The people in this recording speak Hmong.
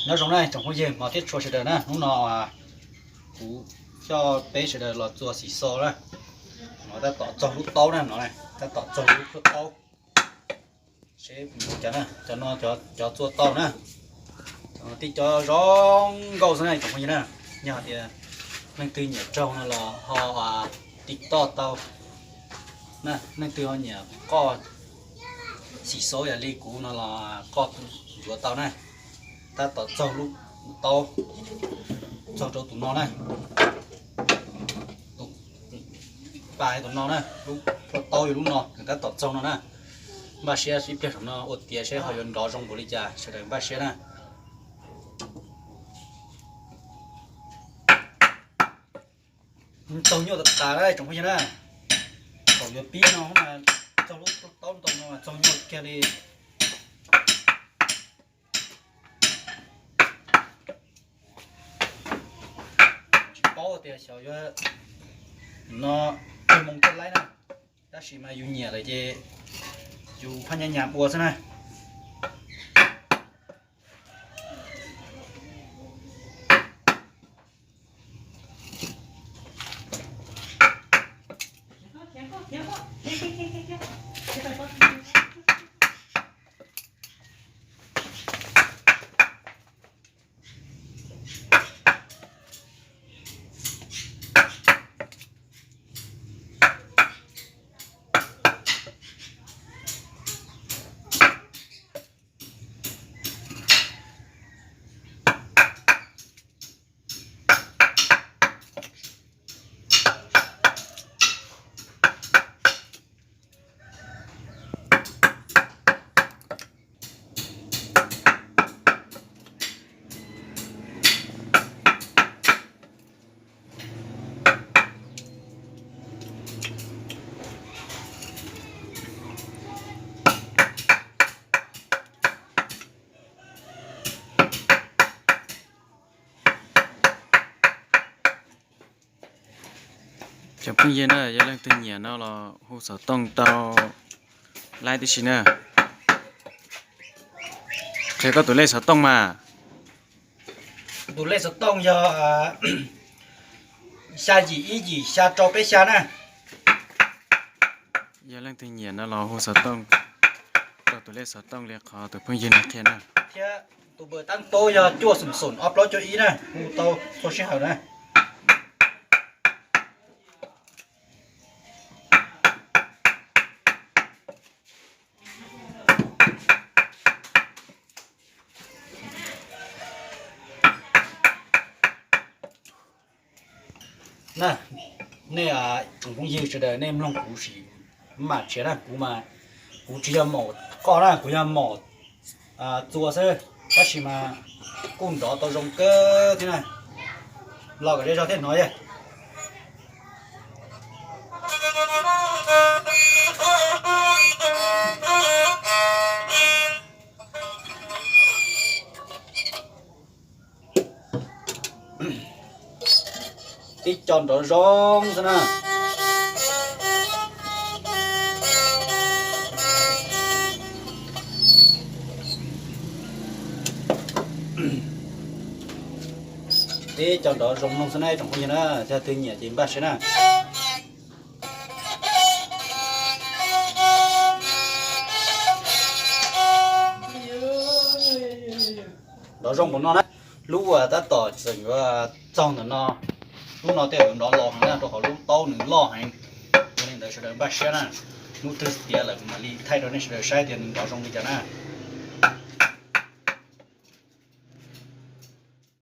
Nyob zoo na tsoom phooj ywg hmov thiab tshua sawv daws na, hnub no kuv coj peb sawv daws los txua xim xo na. No tab tom txaug lub taub na, no tab tom txaug lub taub. Seb cov no cov txua tau na, tib cov zoo nkauj xwb na tsoom phooj ywg na. Yog hais tias leej twg nyiam raug no los ho TikTok tau. Leej twg ho nyiam qoj xim xo yam li kuv no los qoj yuav tau na. Tab tom txaug lub taub, txaug rau tus no na, tus pas tus no na, lub taub yog lub no, nws tab tom txaug no na. Npaj siab ib pliag saum no ua tiav seb ho yuav nrov zoo npaum li cas, sawv daws npaj siab na. Txaug nyuaj tas tas na tsoom phooj ywg na. Thaum yuav pib no mas txaug lub taub ntoo no mas txaug nyuaj kiag li. Tsis paub tias xyov yuav no ib moos thiaj laib na, tab sis mas yus nyiam lawm ces yus phaj nyab nyam ua xwb na. Cov phooj ywg na, yog leej twg nyiam no los hu xov tooj tau laib tib si na. Qhia koj tus lej xov tooj mas. Tus lej xov tooj yog xya yim ib yim xya rau peb xya na. Yog leej twg nyiam no los hu xov tooj rau tus lej xov tooj li qhov tus phooj ywg no qhia na. Thiab tus npawb tab tob yog cuaj xoom xoom ob plaub cuaj ib na, hu tau txhua sij hawm na. Na, nej tsoom phooj ywg sawv daws nej mloog kuv sim mam tshiav na, kuv mas kuv tsis yog maum qoj na, kuv yog maum txua xwb, tab sis mas kuj nrov tau zoo kawg thiab na. Los kom zej zog thiaj hnov yog. Tib co nrov zoo xwb na. Tib co nrov zoo mloog xwb na tsoom phooj ywg na, yog leej twg nyiam ces npaj siab na. Nrov zoo npaum no na, lub uas tab tom txeem yuav txaug ntawm no, lub no tej zaum nrov laus heev na, rau qhov lub taub nws loj heev. Yog li ntawd sawv daws npaj siab na, hnub twg tiav lawm kuv mam li thaij rau nej sawv daws saib tias nws nrov zoo li cas na.